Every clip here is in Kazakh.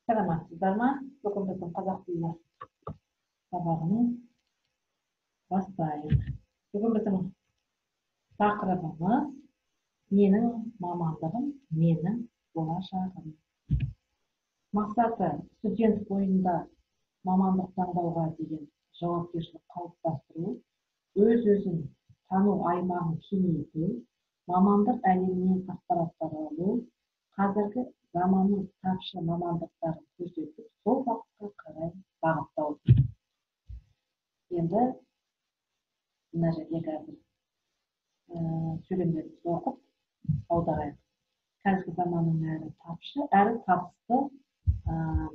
Саламатсыздар ма? Бүгін біздің қазақ тілі сабағын бастайық. Бүгін біздің тақырыбымыз «Менің мамандығым, менің болашағым». Мақсаты: студент бойында мамандық таңдауға деген жауапкершілік қалыптастыру, өз-өзін тану аймағын кеңейту, мамандық әлемінен ақпараттар алу, қазіргі заманның тапшы мамандықтарын көрсетіп, сол бағытқа қарай бағыттау. Енді мына жерде қазір сөйлемдерді оқып аударайық. Қазіргі заманның әрі тапшы, әрі табысты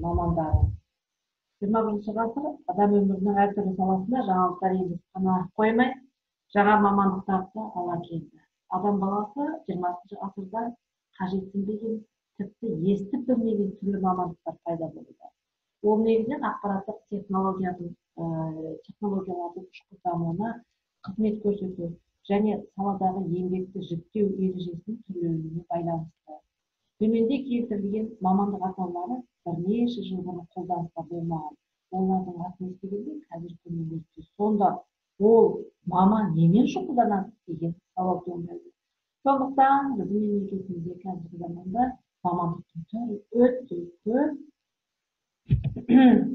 мамандары. 21-ші ғасыр адам өмірінің әртүрлі саласында жаңалықтар енгізіп қана қоймай, жаңа мамандықтарды ала келді. Адам баласы 20-шы ғасырда қажетсінбеген, тіпті естіп білмеген түрлі мамандықтар пайда болуда. Ол негізінен ақпараттық технологиялардың ұшқыр дамуына, қызмет көрсету және саладағы еңбекті жіктеу ережесінің түрленуіне байланысты. Төменде келтірілген мамандық атаулары бірнеше жыл бұрын қолданыста болмаған. Олардың атын естігенде қазіргі күннің өзінде «Сонда ол маман немен шұғылданады?» деген сауал туындайды. Сондықтан біздің мемлекетімізде қазіргі заманда мамандықтың түрі өте көп.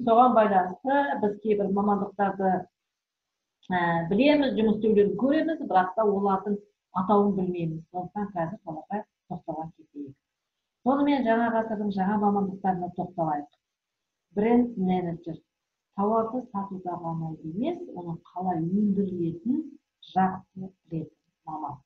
Соған байланысты біз кейбір мамандықтарды білеміз, жұмыс істеулерін көреміз, бірақ та олардың атауын білмейміз. Сондықтан қазір соларға тоқтала кетейік. Сонымен, жаңа ғасырдың жаңа мамандықтарына тоқталайық. Бренд менеджер: тауарды сатуда ғана емес, оның қалай өндірілетінін жақсы білетін маман.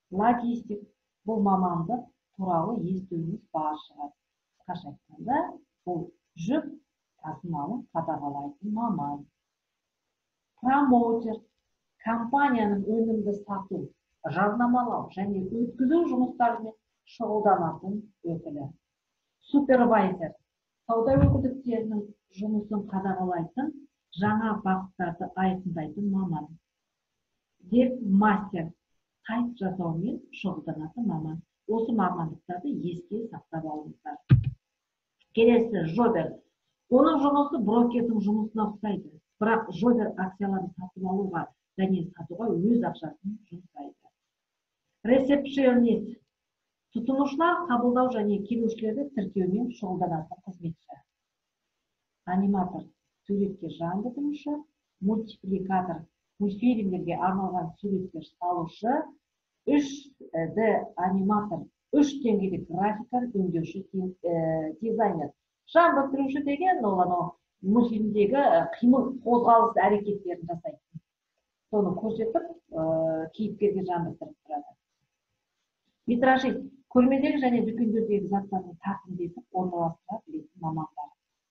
Логистик: бұл мамандық туралы естуіңіз бар шығар. Қысқаша айтқанда, бұл жүк тасымалын қадағалайтын маман. Промоутер: компанияның өнімді сату, жарнамалау және өткізу жұмыстарымен шұғылданатын өкілі. Супервайзер: сауда өкілдіктерінің жұмысын қадағалайтын, жаңа бағыттарды айқындайтын маман. Веб-мастер: сайт жасаумен шұғылданатын маман. Осы мамандықтарды еске сақтап алыңыздар. Келесі жобер. Оның жұмысы брокердің жұмысына ұқсайды, бірақ жобер акцияларын сатып алуға және сатуға өз ақшасын жұмсайды. Ресепшионист: тұтынушылар қабылдау және келушілерді тіркеумен шұғылданатын қызметші. Аниматор: суретке жан бітіруші. Мультипликатор: мультфильмдерге арналған суреттер салушы. 3D аниматор: үш деңгейлік графиканы өңдеуші дизайнер. Жан бітіруші деген ол анау мультфильмдегі қимыл, қозғалыс әрекеттерін жасайтын, соны көрсетіп, кейіпкерге жан бітіріп тұрады. Витражист: көрмедегі және дүкендердегі заттарды тартымды орналастыра білетін мамандар.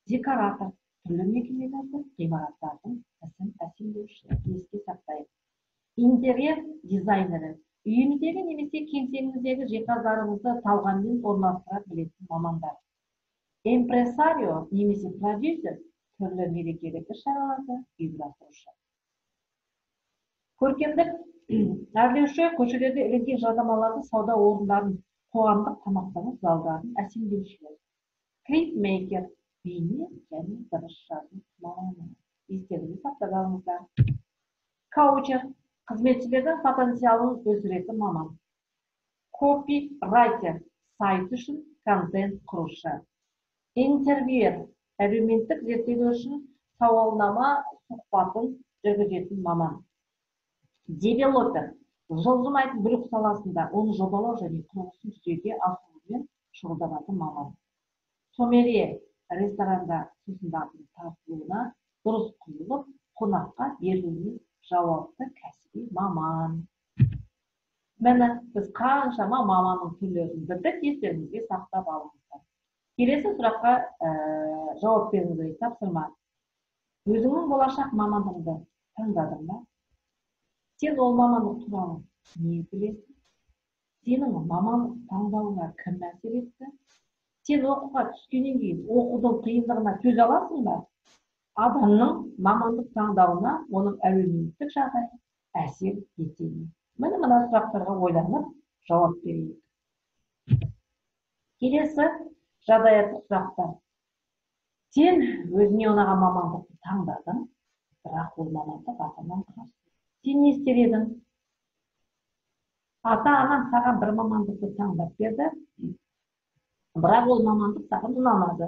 Декоратор: түрлі мекемелердің, ғимараттардың тісін әсемдеуші. Еске сақтайық. Интерьер дизайнері: үйіміздегі немесе кеңсеміздегі жиһаздарымызды талғаммен орналастыра білетін мамандар. Импресарио немесе продюсер: түрлі мерекелік іс шараларды ұйымдастырушы. Көркемдік әрлеуші: көшелерде ілінген жарнамаларды, сауда орындарын, қоғамдық тамақтану залдарын әсемдеушілер. Клипмейкер: бейне және дыбыс жазу маманы. Естеріңізде сақтап алыңыздар. Коучер: қызметшілердің потенциалын өсіретін маман. Копирайтер: сайт үшін контент құрушы. Интервьюер: әлеуметтік зерттеулер үшін сауалнама сұхбатын жүргізетін маман. Девелопер: жылжымайтын мүлік саласында оны жобалау және құрылысын жүзеге асырумен шұғылданатын маман. Сомелье: ресторанда сусындардың тартылуына, дұрыс құйылып, қонаққа берілуіне жауапты кәсіби маман. Міне, біз қаншама маманның түрлерін білдік. Естеріңізге сақтап алыңыздар. Келесі сұраққа жауап беріңіздер. Тапсырма: өзіңнің болашақ мамандығыңды таңдадың ба? Сен ол мамандық туралы не білесің? Сенің мамандық таңдауыңа кім әсер етті? Сен оқуға түскеннен кейін оқудың қиындығына төзе аласың ба? Адамның мамандық таңдауына оның әлеуметтік жағдайы әсер ете ме? Міне, мына сұрақтарға ойланып жауап берейік. Келесі Жағдаяттық сұрақтар. Сен өзіңе ұнаған мамандықты таңдадың, бірақ ол мамандық ата-анаң қарсы. Сен не істер едің? Ата-анаң саған бір мамандықты таңдап берді, бірақ ол мамандық саған ұнамады.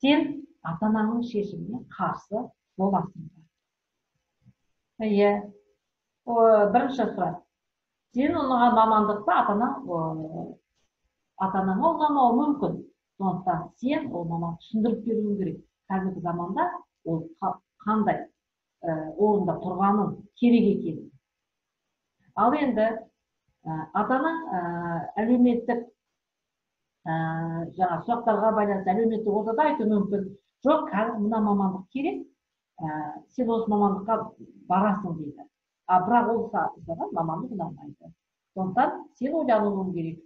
Сен ата-анаңның шешіміне қарсы боласың ба? Иә. Бірінші сұрақ. Сен ұнаған мамандықты ата-анаңа ұнамауы мүмкін. Сондықтан сен ол мамандықты түсіндіріп беруің керек. Қазіргі заманда ол қандай орында тұрғанын, керек екенін. Ал енді ата-анаң әлеуметтік жаңа сұрақтарға байланысты әлеуметтік ортада айтуы мүмкін. Жоқ, қазір мына мамандық керек, сен осы мамандыққа барасың дейді. А бірақ ол саған мамандық ұнамайды. Сондықтан сен ойлануың керек.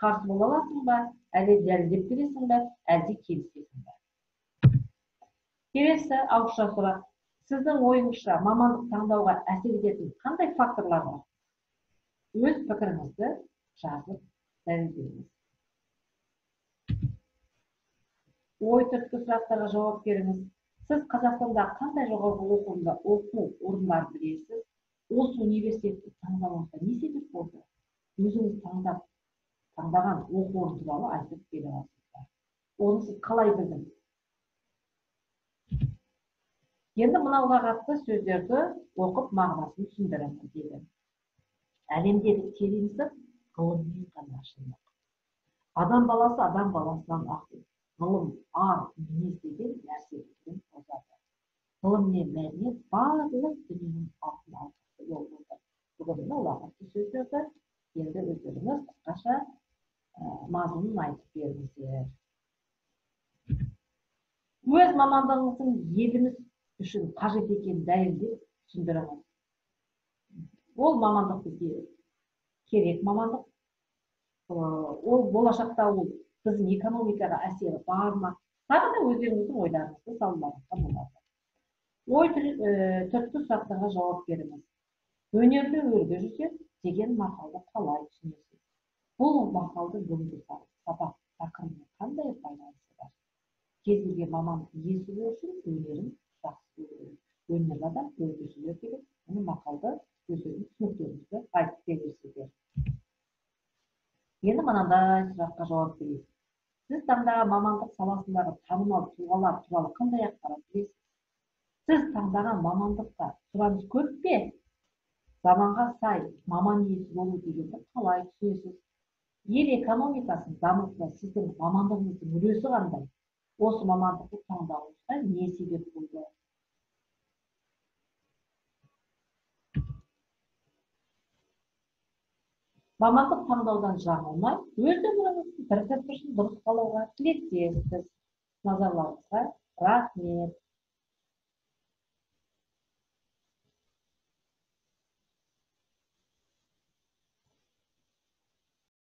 Қарсы бола аласың ба, әлде дәлелдеп бересің бе, әлде келісесің бе? Келесі ауызша сұрақ. Сіздің ойыңызша мамандық таңдауға әсер ететін қандай факторлар бар? Өз пікіріңізді жазып дәлелдеңіз. Ой түрткі сұрақтарға жауап беріңіз. Сіз Қазақстанда қандай жоғарғы оқу орындарын білесіз? Осы университетті таңдауыңызға не себеп болды? Өзіңіз таңдаған оқу орны туралы айтып бере аласыз ба? Оны сіз қалай білдіңіз? Енді мынау ұлағатты сөздерді оқып мағынасын түсіндіремін деді. Әлемдегі терең сыр ғылыммен ғана ашылмақ. Адам баласы адам баласынан ақыл. Ғылым, ар, мінез деген нәрселерден озады. Ғылым мен мәдениет барлық дүниенің алтын алқасы болды. Бүгін мына ұлағатты сөздерді енді өздеріңіз қысқаша мазмұнын айтып беріңіздер. Өз мамандығыңыздың еліміз үшін қажет екенін дәлелдеп түсіндіріңіз. Ол мамандық бізге керек мамандық. Ол болашақта ол біздің экономикаға әсері бар ма? Тағы да өздеріңіздің ойларыңызды салуларыңызға болады. Ой түрткі сұрақтарға жауап беріңіз. Өнерлі өрге жүзер деген мақалды қалай түсінесіз? Бұл мақалдың бүгінгі сабақ тақырыбымен қандай байланысы бар? Кез келген мамандық иесі болу үшін өнерін жақсы көру керек. Өнерлі адам өрге жүзер деген мұны мақалды өздеріңіз түсініктеріңізді айтып бересіздер. Енді мынандай сұраққа жауап берейік. Сіз таңдаған мамандық саласындағы танымал тұлғалар туралы қандай ақпарат білесіз? Сіз таңдаған мамандықта сұраныс көп пе? Заманға сай маман иесі болу дегенді қалай түсінесіз? Ел экономикасын дамытуда сіздің мамандығыңыздың үлесі қандай? Осы мамандықты таңдауыңызға не себеп болды? Мамандық таңдаудан жаңылмай, өз өміріңіздің бір кірпішін дұрыс қалауға тілектеспіз. Назарларыңызға рахмет.